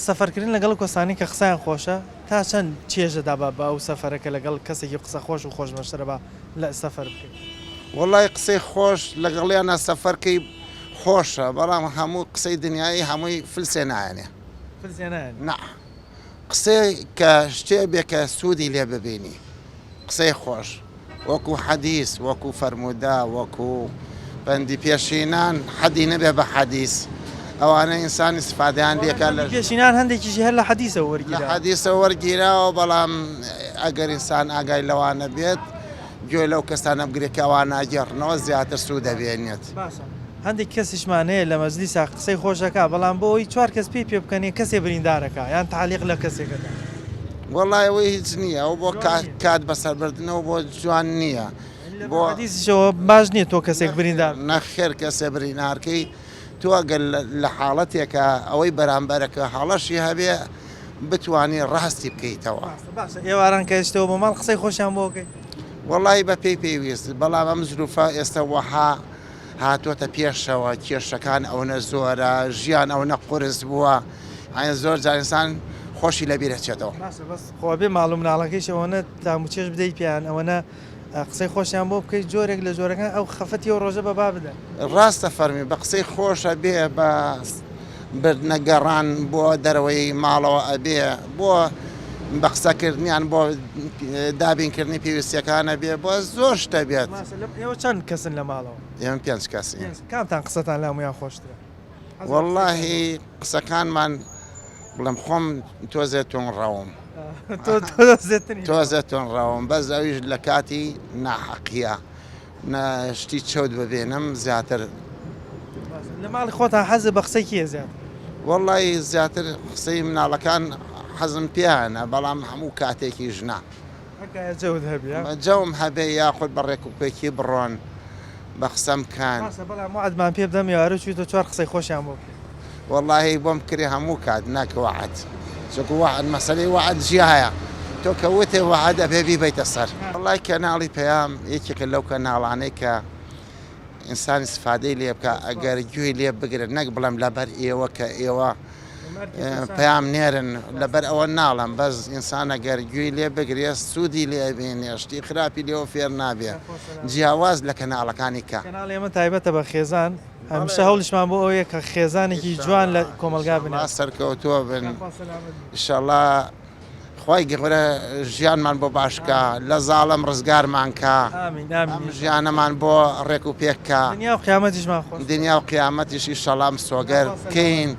سەفەرکردن لەگەڵ ئەو کەسانەی کە قسەیان خۆشە تا چەند چێژ دەدا بە بە ئەو سەفەرە کە لەگەڵ کەسێکی قسە خۆش و خۆش مەشرەبە لە سەفەر بکەی؟ وەڵای قسەی خۆش لەگەڵیانا سەفەر کەی خۆشە بەڵام هەموو قسەی دنیایی هەمووی فلسێ نایەنێ. فلسێ نایەنێ؟ نا قسەی کە شتێ بێ کە سوودی لێ ببینی قسەی خۆش. وەکو حەدیس وەکو فەرموودە وەکو پەندی پێشینان حەدی نەبێ بە حەدیس ئەوانە ئینسان ئیسفادەیان لێکا لە پێشینان هەندێکیشی هەر لە حەدیسەوە لە وەرگیراوە. حەدیسەوە وەرگیراوە بەڵام ئەگەر ئینسان ئاگای لەوانە بێت گوێ لەو کەسانە بگرێت کە ئەوان ئەگێڕنەوە زیاتر سوود ئەبێنێت. باشە هەندێک کەسیشمان هەیە لە مەجلیسا قسەی خۆش ئەکا بەڵام بۆ ئەوەی چوار کەس پێی پێ بکەنێ کەسێ بریندار ئەکا یان تەعلیق لە کەسێک ئەدا. وەڵای ئەوەی هیچ نییە ئەو بۆ جوان کات نییە. کات بەسەربردنەوە بۆ جوان نییە لە بۆ حەدیسیشەوە باش نییە تۆ کەسێک نەخێر بریندار بکەی. نەخێر کەسێ برینارکەی تۆ ئەگەر لە حاڵەتێکا ئەوەی بەرامبەرەکە هەڵەشی هەبێ بتوانی ڕاستی بکەیتەوە. ڕاستە باشە ئێواران کە ئەچیتەوە بۆ ماڵ قسەی خۆشیان بۆ ئەکەی؟ وەڵای بە پێی پێویست بەڵام ئەم زروفە ئێستا وەها هاتۆتە پێشەوە کێشەکان ئەونە زۆرە ژیان ئەونە قورس بووە یانی زۆر جار ئینسان خۆشی لەبیر ئەچێتەوە. باشە بەس خۆ ئەبێ ماڵ و مناڵەکەیش ئەوەنە تام و چێژ بدەی پێیان ئەوەنە قسەی خۆشیان بۆ بکەی جۆرێک لە جۆرەکان ئەو خەفەتی ئەو ڕۆژە بە با بدەن. ڕاستە فەرمی بە قسەی خۆش ئەبێ بە بردنە گەڕان بۆ دەرەوەی ماڵەوە ئەبێ بۆ بە قسەکردنیان بۆ دابینکردنی پێویستیەکان ئەبێ بۆ زۆر شتە بێت. باشە لە ئێوە چەند کەسن لە ماڵەوە؟ ئێمە پێنج کەسین. پێنج کامتان قسەتان لە هەموویان خۆشترە؟ وەڵاهی قسەکانمان بڵێم خۆم تۆزێ توندڕەوم. تۆ تۆزێ تنی. تۆزێ توندڕەوم بەس ئەویش لە کاتی ناحەقیە نە شتی چەوت ببینم زیاتر. لە ماڵی خۆتان حەزت بە قسەی کێیە زیاتر؟ وەڵاهی زیاتر قسەی مناڵەکان حەزم پێیانە بەڵام هەموو کاتێکیش نا. هەر کایە جەوت هەبێ؟ جەوم هەبێ یاخود بە ڕێکوپێکی بڕۆن بە قسەم بکەن. ڕاستە بەڵام وەعدمان پێ بدەم ئێوارە چویتە چوار قسەی خۆشیان بۆ بکەی. وەڵاهی بۆم کرێ هەموو کات نەک وەعد چونکو وەعد مەسەلەی وەعد جیایە تۆ کە وتێ وەعد ئەبێ بیبەیتە سەر. وەڵای کەناڵی پەیام یەکێکە لەو کەناڵانەی کە ئینسان ئیسفادەی لێ بکا ئەگەر گوێی لێ بگرن نەک بڵێم لەبەر ئێوە کە ئێوە پەیام نێرن لەبەر ئەوە ناڵێم بەس ئینسان ئەگەر گوێی لێ بگرێ سوودی لێ ئەبینێ شتی خراپی لێوە فێر نابێ جیاواز لە کەناڵەکانی کە. کەناڵی ئێمە تایبەتە بە خێزان هەمیشە هەوڵیشمان بۆ ئەوەیە کە خێزانێکی جوان لە کۆمەڵگا بنێن. ئیشەڵا سەرکەوتوو بن ئیشەڵا خوای گەورە ژیانمان بۆ باش کا لە زاڵم ڕزگارمان کا ئەم ژیانەمان بۆ ڕێک و پێک کا دنیا و قیامەتیشمان خۆش دنیا و قیامەتیش ئیشەڵا مسۆگەر بکەین.